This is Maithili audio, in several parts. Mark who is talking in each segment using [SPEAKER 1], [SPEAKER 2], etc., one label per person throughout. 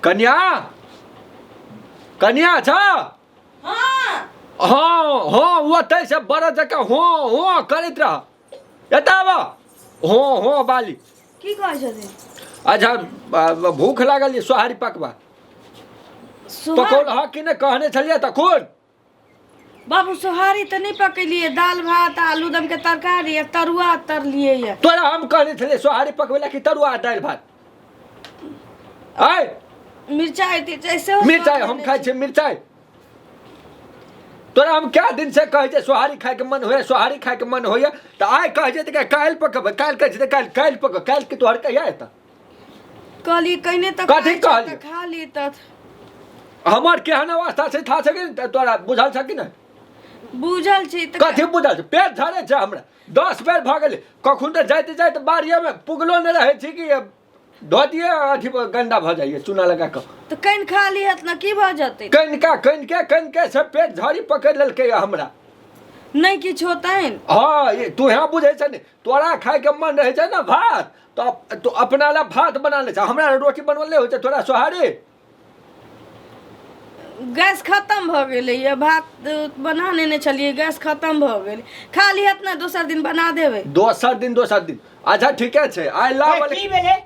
[SPEAKER 1] कन्या, कन्या छ?
[SPEAKER 2] हाँ।
[SPEAKER 1] हाँ हाँ, ओतै से बड़ जकाँ हाँ हाँ करैत रह। एतऽ आब। हाँ हाँ बाली।
[SPEAKER 2] की कहै छथिन?
[SPEAKER 1] अच्छा, भूख लागल ये, सोहारी पकवा। पकौल हँ कि नहि? कहने छलियै तखन।
[SPEAKER 2] बाबू, सोहारी तऽ नहि पकेलियै, दालि भात, आलू दम के तरकारी आ तरुआ तरलियै ये।
[SPEAKER 1] तोरा हम कहने छलियै सोहारी पकबै ला कि तरुआ आ दालि भात? आय।
[SPEAKER 2] मिरचाइ तिरचाइ सेहो
[SPEAKER 1] मिरचाइ
[SPEAKER 2] सब
[SPEAKER 1] हम
[SPEAKER 2] देने
[SPEAKER 1] खाइ
[SPEAKER 2] छी।
[SPEAKER 1] छियै मिरचाइ। तोरा हम कए दिन से कहै छियै सोहारी खाइके मन होइए, सोहारी खाइके मन होइए, तऽ आइ कहै छै तऽ काल्हि पकबै, काल्हि कहै छै तऽ काल्हि, काल्हि पकबै, काल्हि के तोहर कहिया हेतऽ?
[SPEAKER 2] कहली कहिने तऽ
[SPEAKER 1] कथी
[SPEAKER 2] खाइ छै
[SPEAKER 1] कहली?
[SPEAKER 2] तऽ खा ली तऽ।
[SPEAKER 1] हमर केहन अवस्था छै था छै कि नहि? तोरा बुझल छै कि नहि?
[SPEAKER 2] बुझल छै तऽ।
[SPEAKER 1] कथी बुझल छै? पेट झड़ै छै हमरा, 10 बेर भऽ गेलै। कखन तऽ जाइत जाइत बाड़िएमे पुगलो नहि रहै छी कि धोतिए अथी गन्दा भऽ जाइए चूना लगा कऽ।
[SPEAKER 2] तऽ कनि खा ली हत ने, की भऽ जेतै?
[SPEAKER 1] कनिका कनिके कनिके से पेट झड़ी पकड़ि लेलकै हमरा।
[SPEAKER 2] नहि किछु होतनि।
[SPEAKER 1] हँ, ये तू यहाँ बुझै छै ने, तोरा खायके मन रहै छै ने भात तऽ तू अपना लए भात बना लै छै, हमरा रोटी बनबल नहि होइ छै, तोरा सोहारी।
[SPEAKER 2] गैस खतम भऽ गेलैए, भात बना नेने छलियै, गैस खतम भऽ गेल। खा लिहत ने, दोसर दिन बना देबै।
[SPEAKER 1] दोसर दिन, दोसर दिन। अच्छा ठीके छै, आइ ला।
[SPEAKER 3] ए, की भेलै?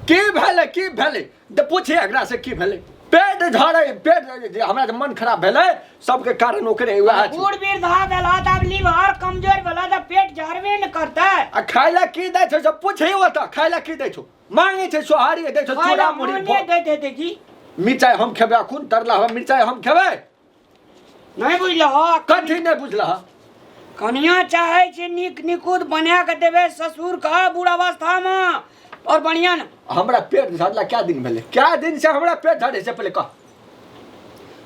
[SPEAKER 1] की भेलै? की भेलै तऽ पूछिए एकरा से की भेलै। पेट झड़ै, पेट जे हमरा जे मन खराब भेलै, सबके कारण ओकरे वएह छै।
[SPEAKER 3] बूढ़ वृद्धा भेला तऽ आब लीवर कमजोर भेला तऽ पेट झड़बे ने करतै।
[SPEAKER 1] आ खाय लए की दै छै से पूछही ओतऽ, खाय लए की दै छौ? मांगे छै सोहारी, दै छौ
[SPEAKER 3] खाय
[SPEAKER 1] चूड़ा
[SPEAKER 3] लए
[SPEAKER 1] मुरही।
[SPEAKER 3] मोने दैत हेतै की?
[SPEAKER 1] मिरचाइ हम खेबै अखुन, तरला हम मिरचाइ हम खेबै।
[SPEAKER 3] नहि बुझलह?
[SPEAKER 1] कथी नहि बुझलह?
[SPEAKER 3] कनिया चाहै छै नीक निकुत बना कऽ देबै ससुर के बूढ़ अवस्थामे और बढ़िया ने।
[SPEAKER 1] हमरा पेट झड़ला कए दिन भेलै? कए दिन से हमरा पेट झड़ै छै, पहिले कह।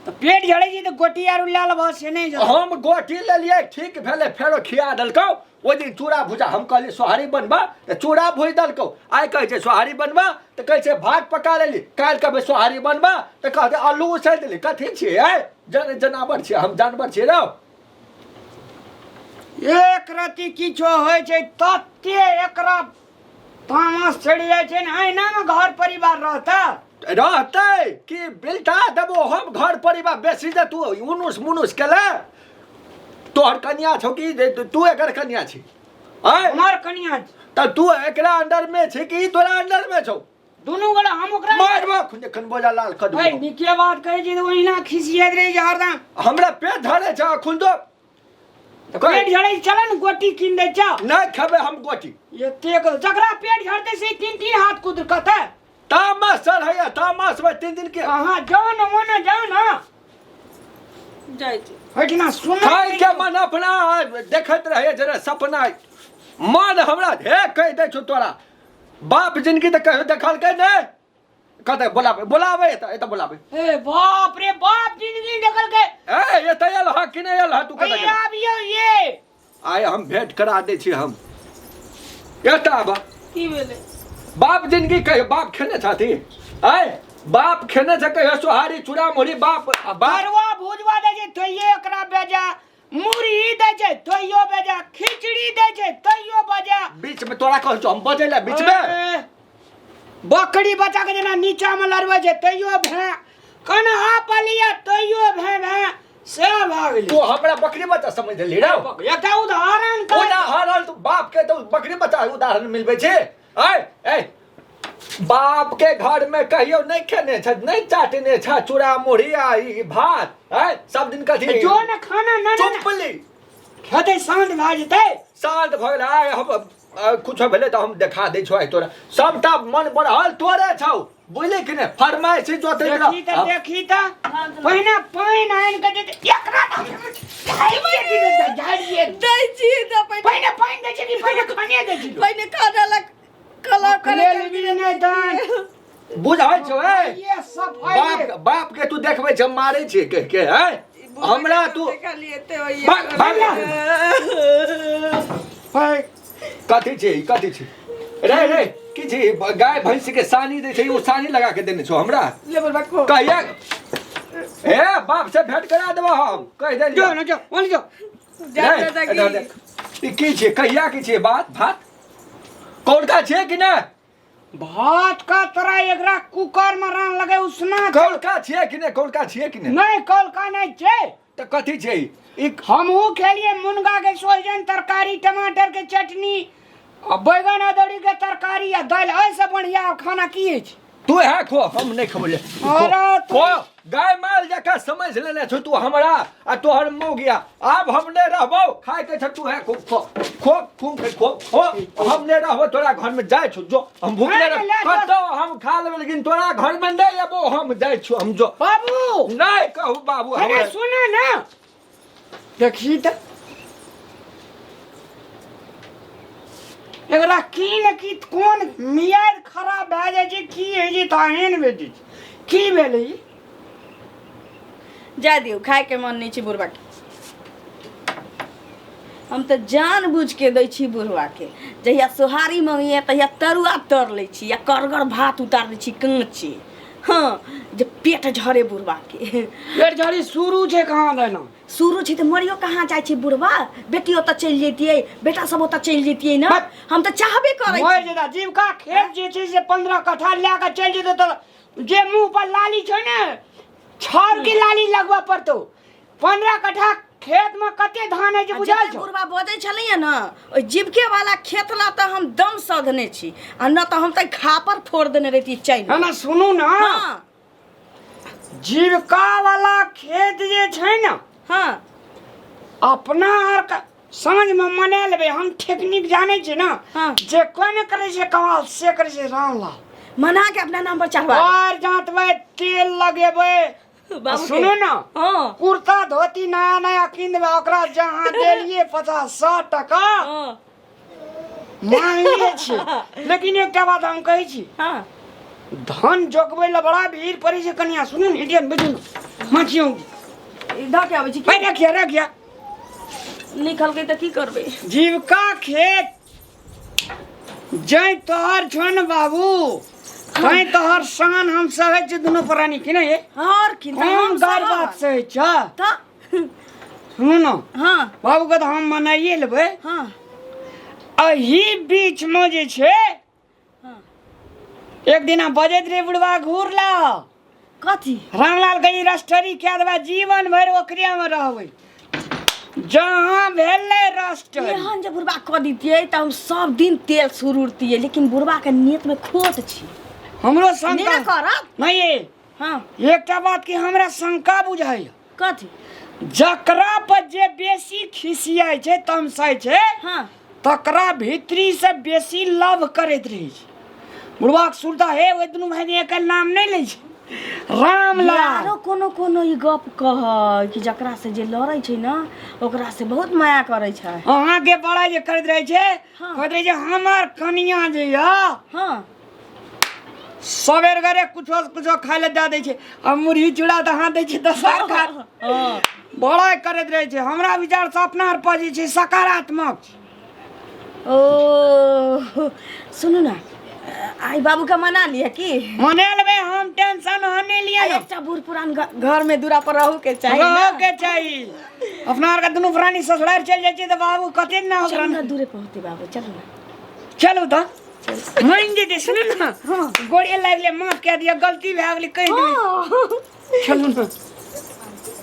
[SPEAKER 3] तऽ पेट झड़ै छै तऽ गोटी आर लए लेबह से नहि झड़तौ।
[SPEAKER 1] हम गोटी लेलियै, ठीक भेलै, फेरो खिया देलकौ ओहि दिन चूड़ा भुजा। हम कहलियै सोहारी बनबा तऽ चूड़ा भुजि देलकौ। आइ कहै छै सोहारी बनबा तऽ कहै छै भात पका लेली। काल्हि कहबै सोहारी बनबा तऽ कहतै आलू उसरि देली। कथी छियै? आइ जन जनावर छियै हम? जानवर छियै रौ?
[SPEAKER 3] एक रति किछो होइ छै तते एकरा तामस चढ़ि जाइ छै ने। अहिना ने घर परिवार रहता?
[SPEAKER 1] रहतै कि बिलटा देबो हम घर परिवार। बेसी जे तू उनुस मुनुस केले, तोहर कनिया छौ कि जे तू एकर कनिया छी? आँय?
[SPEAKER 3] हमर कनिया छी।
[SPEAKER 1] तऽ तू एकरा अंडर में छी कि ई तोरा अंडर में छौ?
[SPEAKER 3] दुनू गोला हम ओकरा
[SPEAKER 1] मारबो खुन एखन बोजा लाल कऽ
[SPEAKER 3] ऐ
[SPEAKER 1] देबो।
[SPEAKER 3] नीके बात कहै छी तऽ ओहिना खिसियाइत रहै छै हरदम।
[SPEAKER 1] हमरा पेट धरे छै अखुन तो।
[SPEAKER 3] तऽ पेट झड़ै छै, चल ने गोटी कीन दै छौ।
[SPEAKER 1] नहि खेबै हम गोटी।
[SPEAKER 3] एतेक जकरा पेट झड़तै से तीन तीन हाथ कुद कतै।
[SPEAKER 1] तामस चढ़ैया, तामस में 3 दिन के।
[SPEAKER 3] अहाँ जाउ ने, ओने जाउ ने।
[SPEAKER 2] जाइ छी।
[SPEAKER 3] ओहिठिना सुन।
[SPEAKER 1] खाय के मन अपना देखैत रहैया जेना सपना मन हमरा हे कहि दै छौ। तोरा बाप जिनगी तऽ कहियो देखलकै नहि। कतऽ बोलाबै, बोलाबै एतऽ, एतऽ बोलाबै।
[SPEAKER 3] ए बाप रे बाप, जिंदगी देखलकै।
[SPEAKER 1] ए एतऽ आयल हँ कि नहि आयल हँ? तू कतऽ
[SPEAKER 3] ए
[SPEAKER 1] गेल?
[SPEAKER 3] आबियौ ये।
[SPEAKER 1] आइ हम भेंट करा दै छी हम। एतऽ आबऽ।
[SPEAKER 2] की भेलै?
[SPEAKER 1] बाप जिंदगी कहियो बाप खेने छथि? आय बाप खेने छै कहियो सोहारी चूड़ा मुरही? बाप बाप
[SPEAKER 3] तरुआ भुजवा दै छै तैयो एकरा बेजा, मुरही दै छै तैयो बेजा, खिचड़ी दै छै तैयो बजा।
[SPEAKER 1] बीच में तोरा कहै छौ हम बजै ला बीच में?
[SPEAKER 3] ए, बकरी बच्चा के जेना नीचा में लड़बै छै तैयो भै, कन्हा पलिया तैयो भै भै से भऽ गेलै।
[SPEAKER 1] तू हमरा बकरी बच्चा समझ लेली रे?
[SPEAKER 3] एकटा उदाहरण कहै।
[SPEAKER 1] उदाहरण तू बाप के तो बकरी बच्चा उदाहरण मिलबै छै? आय ए बाप के घर में कहियो नहीं खेने छ, नहीं चाटने छ चूड़ा मुरही आ ई भात? आय सब दिन कथी?
[SPEAKER 3] जो ने खाना ना ना।
[SPEAKER 1] चुप ली।
[SPEAKER 3] खेतै शांत भए जेतै।
[SPEAKER 1] शांत भऽ गेलै। आय हम कुछो भेलै तऽ हम देखा दै छौ। आइ तोरा सबटा मन बढ़ल तोरे छौ, बुझली कि नहि? फरमाइशी जोतै
[SPEAKER 3] देखी तऽ, देखी तऽ पहिने पानि आनि कऽ देतै एकरा तऽ हम झाड़िए दिबै, झाड़िए
[SPEAKER 2] दै छी तऽ पहिने।
[SPEAKER 3] पहिने पानि दै छै कि पहिने खाने दै छी?
[SPEAKER 2] पहिने खाना लग कला करे।
[SPEAKER 3] ले लेबी नहि तहन।
[SPEAKER 1] बुझै छौ? ए
[SPEAKER 3] ये सफाई।
[SPEAKER 1] बाप बाप के तू देखबै छै मारै छियै कहि के है हमरा तू।
[SPEAKER 2] खाली एते होइए।
[SPEAKER 1] भाग, भाग। कथी छै ई? कथी छै रे? रे की छै ई? गाय भैंस के सानी दै छै, ओ सानी लगा के देने छौ हमरा।
[SPEAKER 2] ले बलबा खो।
[SPEAKER 1] कहिया ए बाप से भेंट करा देबो हम कहि देलियौ।
[SPEAKER 3] जो ना जो ओने जो।
[SPEAKER 2] जा
[SPEAKER 1] रे,
[SPEAKER 2] जा
[SPEAKER 1] एना
[SPEAKER 2] की
[SPEAKER 1] देख। ई की छै? कहिया की छै? बात भात कौनका छै कि नहि?
[SPEAKER 3] भात का तोरा एकरा कुकर में रान लगे उसना
[SPEAKER 1] कौलका छियै कि नहि? कौलका छियै कि नहि?
[SPEAKER 3] नहीं, कौलका नहीं छै।
[SPEAKER 1] तऽ कथी छै ई?
[SPEAKER 3] हमहू खेलिए मुनगा के सोहजन तरकारी, टमाटर के चटनी आ बैगन अदौरी के तरकारी आ दालि। एहिसँ बढ़िया खाना की अछि?
[SPEAKER 1] तू है खो, हम नहीं खबले।
[SPEAKER 3] अरे
[SPEAKER 1] खो, गाय माल जका समझ लेने छौ तू हमरा आ तोहर मौगिया। आब हम नहीं रहबो, खाय के छ तू है खो, खो खो, खूब के खो खो। हम नहीं रहबो तोरा घर में, जाय छौ जो। हम भूख नहीं
[SPEAKER 3] ले, ले,
[SPEAKER 1] कतौ हम खा लेबै, लेकिन तोरा घर में नहीं अबो हम। जाय छौ हम, जो।
[SPEAKER 3] बाबू।
[SPEAKER 1] नहीं कहू बाबू।
[SPEAKER 3] अरे
[SPEAKER 1] हमरा
[SPEAKER 3] सुन ना, देखी तऽ एकरा की ने की कोन मियाद खराब भए जाइ छै, की होइ छै तऽ एहन भेटै छै। की भेलै ई?
[SPEAKER 2] जा दियौ, खायके मन नहि छै बुढ़बाके। हम तऽ जान बुझ के दै छी बुढ़बाके। जहिया सोहारी मंगैया तहिया तरुआ तर लै छी या करगर भात उतार दै छी काँचे, हँ, जे पेट झरे बुढ़बाके।
[SPEAKER 3] पेट झड़ी शुरू छै कहाँ देना।
[SPEAKER 2] शुरू छै तऽ मरियो कहाँ जाइ छै बुढ़बा? बेटी ओतऽ चलि जैतियै, बेटा सब ओतऽ चलि जैतियै ने।
[SPEAKER 3] बस।
[SPEAKER 2] हम तऽ चाहबे करै
[SPEAKER 3] मरि
[SPEAKER 2] छी।
[SPEAKER 3] जेता। जीविका खेत जे छै से 15 कट्ठा लए कऽ चलि जेतै तऽ जे मुँह पर लाली छै ने, छाउर के लाली लगबऽ पड़तौ। 15 कट्ठा खेत में कते धान होइ छै
[SPEAKER 2] आ
[SPEAKER 3] बुझल
[SPEAKER 2] जते
[SPEAKER 3] छौ?
[SPEAKER 2] बुढ़बा बजै छलैया ने, ओहि जीविके वाला खेत ला तऽ हम दम सधने छी आ न तऽ हम तऽ खापर फोड़ देने रहितियै चैन।
[SPEAKER 3] है ना, सुनू ना।
[SPEAKER 2] हाँ।
[SPEAKER 3] जीविका वाला खेत जे छै ने, अपना आर के साँझ में मना लेबै। हम टेक्निक जानै छी ने।
[SPEAKER 2] हाँ।
[SPEAKER 3] जे कोइ नहि करै छै कमाल, से करै छै रामलाल।
[SPEAKER 2] मना के अपना नाम पर चढ़वा।
[SPEAKER 3] और जाँतबै, तेल लगेबै।
[SPEAKER 2] बाबू के।
[SPEAKER 3] सुनू ना।
[SPEAKER 2] हाँ।
[SPEAKER 3] कुर्ता धोती नया नया कीन देबै ओकरा। जहाँ देलियै 50-100 टका मांगिए छी। लेकिन एकटा बात हम कहै छी, धन जोगबै लए बड़ा भीड़ पड़ै छै। कनिया, सुनू ने, इंडियन बुझू ने मचियौ।
[SPEAKER 2] ई दऽ के आबै छी।
[SPEAKER 3] भाई, रखिया रखिया।
[SPEAKER 2] निकलकै तऽ की करबै?
[SPEAKER 3] जीविका खेत जै तोहर छौ ने बाबू, तैं तोहर शान हम सहै छी दुनू प्राणी, की नहि?
[SPEAKER 2] और की तऽ
[SPEAKER 3] कोन
[SPEAKER 2] हम
[SPEAKER 3] गार
[SPEAKER 2] सहब।
[SPEAKER 3] बात सहै छ?
[SPEAKER 2] तऽ
[SPEAKER 3] सुनू ने।
[SPEAKER 2] हाँ।
[SPEAKER 3] बाबूके तऽ हम मनाइए लेबै। एही बीचमे जे छै, एक दिना बजैत रहे बुढ़वा घूर ला।
[SPEAKER 2] कथी?
[SPEAKER 3] रामलाल के ई रजिस्ट्री कए देबै, जीवन भरि ओकरे में रहबै। जहाँ भेलै रजिस्ट्री।
[SPEAKER 2] एहन जे बुढ़बा कऽ दितियै तऽ हम सब दिन तेल सुरुरतियै, लेकिन बुढ़बा के नियत में खोट छै।
[SPEAKER 3] हमरो
[SPEAKER 2] नहि
[SPEAKER 3] शंका
[SPEAKER 2] ने करत।
[SPEAKER 3] नहीं।
[SPEAKER 2] हाँ।
[SPEAKER 3] एकटा बात की हमरा शंका बुझाइए।
[SPEAKER 2] कथी?
[SPEAKER 3] जकरा पर जे बेसी खिसियाइ छै, तमसाइ छै, तकरा भीतरी से बेसी लव करैत रहै छै। बुढ़बाक सुरता हे, ओहि दुनू भाई एकर नाम नहि लै छै रामलाल।
[SPEAKER 2] यारो, कोनो कोनो ई गप कहै कि जकरा से जे लड़ै छै ने, ओकरा से बहुत माया करै छै।
[SPEAKER 3] अहाँके बड़ा जे करैत रहै छै, कहैत रहै छै हमर कनिया जे यऽ, सबेर घरे कुछो कुछो खाय लए दए दै छै आ मुरही चूड़ा तऽ अहाँ दै छै दोसर खा। बड़ा करैत रहै छै। हमरा विचारसँ अपना आर पर जे छै सकारात्मक छै।
[SPEAKER 2] ओ सुनू ने, आइ बाबू के मना लिअ की?
[SPEAKER 3] मना लेबै हम, टेंशन अहाँ नहि लिअ ने।
[SPEAKER 2] एकटा बूढ़ पुरान घर में दूरा पर रहू के चाही ने।
[SPEAKER 3] रहऽ के चाही। अपना आरके दुनू प्राणी ससुरारि चलि जाइ छियै तऽ बाबू कते ने ओकरा।
[SPEAKER 2] चलू ने, दूरे पहुँचते बाबू, चलू ने।
[SPEAKER 3] चलू तऽ मानि जेतै। सुनू ने, गोड़े लागि ले, माफ कए दिअ, गलती भए गेलै कहि देबै। चलू ने।